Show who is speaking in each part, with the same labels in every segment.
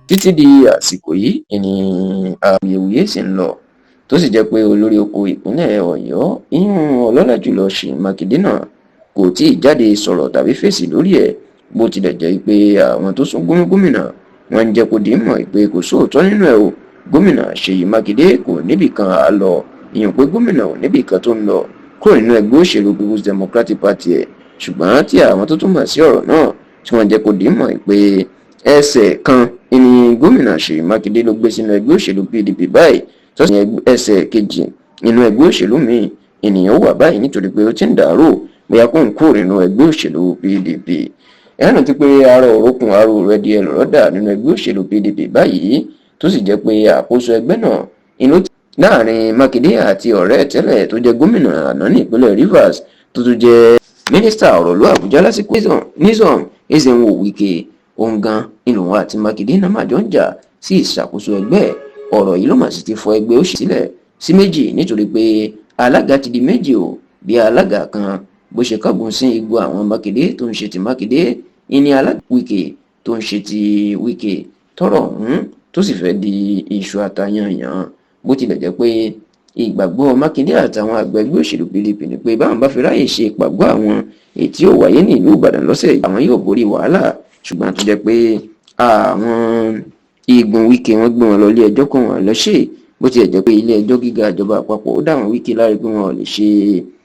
Speaker 1: Títí di àsìkò yìí ni awuyewuye sì ń lọ, tó sì jẹ́ pé olórí oko ìpínlẹ̀ Ọ̀yọ́, ìyún ọlọ́lá jùlọ Ṣèyí Mákindé náà, kò tí ì jáde sọ̀rọ̀ tàbí fèsì lórí ẹ̀, bó tilẹ̀ jẹ́ pé àwọn tó sún gómìnà wọn ń jẹ́ kó di mọ̀ pé kò sóòótọ́ nínú ẹ̀ o. Gómìnà Ṣèyí Mákindé kò níbì kan á lọ, ìyún pé gómìnà ò níbì kan tó ń lọ kúrò nínú ẹgbẹ́ òṣèlú People's Democratic Party ẹ̀. Ṣùgbọ́n tí àwọn tó túmọ̀ sí ọ̀rọ̀ náà tí wọ́n jẹ́ kó di mọ̀ pé ẹsẹ̀ kan ní gómìnà Ṣèyí Mákindé ló gbé sínú ẹgbẹ́ òṣèlú PDP báyìí, tó sì ní ẹsẹ̀ kejì nínú ẹgbẹ́ òṣèlú míì ènìyàn wà báyìí, nítorí pé ó ti ń dàrú bóyá kó ń kúrò nínú ẹgbẹ́ òṣèlú PDP. Ẹ rántí pé arọ òrókùn aró rẹ díẹ̀ lọ́rọ̀ dà nínú ẹgbẹ́ òṣèlú PDP báyìí, tó sì jẹ́ pé àkóso ẹgbẹ́ náà inú láàrin Mákindé àti ọ̀rẹ́ tẹ́lẹ̀ tó jẹ́ gómìnà àná ní ìpínlẹ̀ Rivers, tó tún jẹ́ mínísítà ọ̀rọ̀ ìlú Àbújá lásìkò, Nyesom Ezenwo Wike, òun gan ìlòun àti Mákindé náà máa jọ ń jà sí ìṣàkóso ẹgbẹ́. Ọ̀rọ̀ yìí ló mà sì ti fọ ẹgbẹ́ òṣèlú sílẹ̀ sí méjì, nítorí pé alága ti di méjì o. Bí alága kan bó ṣe kángun sí igbó àwọn Mákindé tó ń ṣe ti Mákindé, ìní alága Wike tó ń ṣe ti Wike, tọrọ ọ̀hún tó sì fẹ́ di iṣu àtayànyàn. Bó tilẹ̀ jẹ́ pé ìgbàgbọ́ Mákindé àtàwọn àgbà ẹgbẹ́ òṣèlú PDP ni pé báwọn bá fi ráyè ṣe ìpàgọ́ àwọn èyí tí yóò wáyé ní ìlú Ìbàdàn lọ́sẹ̀ yìí, àwọn yóò borí wàhálà. Ṣùgbọ́n tó jẹ́ pé àwọn igun Wike, wọ́n gbé wọn lọ ilé ẹjọ́ kan, wọn lọ ṣe. Bó tilẹ̀ jẹ́ pé ilé ẹjọ́ gíga ìjọba àpapọ̀ ó dá àwọn Wike láre pé wọn ò lè ṣe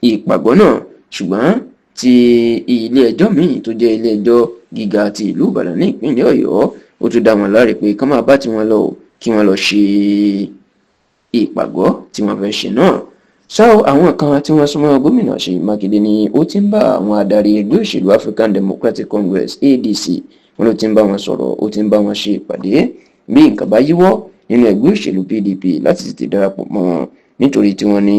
Speaker 1: ìpàgọ́ náà, ṣùgbọ́n tí ilé ẹjọ́ míì tó jẹ́ ilé ẹjọ́ gíga ti ìlú Ìbàdàn ní ìpínlẹ̀ Ọ̀yọ́, ó tún dá wọn láre pé kán máa bá tiwọn lọ, kí wọ́n lọ ṣe ìpàgọ́ tí wọ́n fẹ́ ṣe náà. Ṣá o, àwọn kan tí wọ́n súnmọ́ gómìnà Ṣèyí Mákindé ni ó ti ń bá àwọn adarí ẹgbẹ́ òṣèlú African Democratic Congress, ADC, wọn ló ti ń bá wọn sọ̀rọ̀, ó ti ń bá wọn ṣe ìpàdé bí nǹkan bá yíwọ́ nínú ẹgbẹ́ òṣèlú PDP láti tètè darapọ̀ mọ́ wọn, nítorí tí wọ́n ní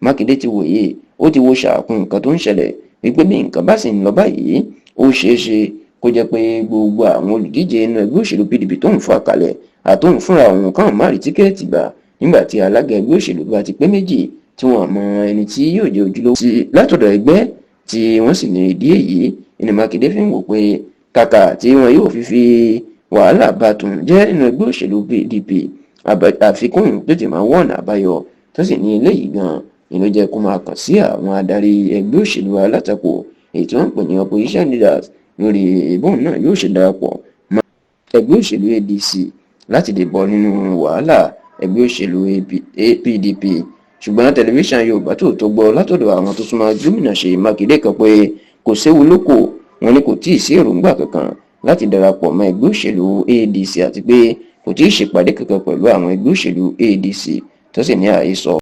Speaker 1: Mákindé ti wòye, ó ti wo ṣàkún nǹkan tó ń ṣẹlẹ̀ wípé bí nǹkan bá sì ń lọ báyìí, ó ṣeé ṣe kó jẹ́ pé gbogbo àwọn olùdíje nínú ẹgbẹ́ òṣèlú PDP tó ń fà kalẹ̀ àtòun fúnra òun kàn má rí ticket gbà, nígbà tí alága ẹgbẹ́ òṣèlú bá ti pé méjì tí wọ́n mọ ẹni tí yóò jẹ́ ojúlówó sí látọ̀dọ̀ ẹgbẹ́ tí wọ́n sì ní. Ìdí èyí ni Mákindé fi ń wò pé kàkà tí wọn yóò fi wàhálà bá tòun jẹ́ nínú ẹgbẹ́ òṣèlú PDP, àfikún tètè máa wọ̀nà àbáyọ. Tó sì ní eléyìí gan ni ló jẹ́ kó máa kàn sí àwọn adarí ẹgbẹ́ òṣèlú alátakò, èyí tí wọ́n ń pè ní opposition leaders, lórí ìbọn náà yóò ṣe darapọ̀ mọ́ ẹgbẹ́ òṣèlú ADC láti lè bọ́ nínú wàhálà ẹgbẹ́ òṣèlú PDP. Ṣùgbọ́n tẹlifíṣàn Yorùbá Tòótọ́ gbọ́ látọ̀dọ̀ àwọn tó súnmọ́ gómìnà Ṣèyí Mákindé kan pé kò séwu lóko, wọn ni kò tíì sí èròǹgbà kankan láti darapọ̀ mọ́ ẹgbẹ́ òṣèlú ADC, àti pé kò tíì ṣèpàdé kankan pẹ̀lú àwọn ẹgbẹ́ òṣèlú ADC, tó sì ní àhesọ.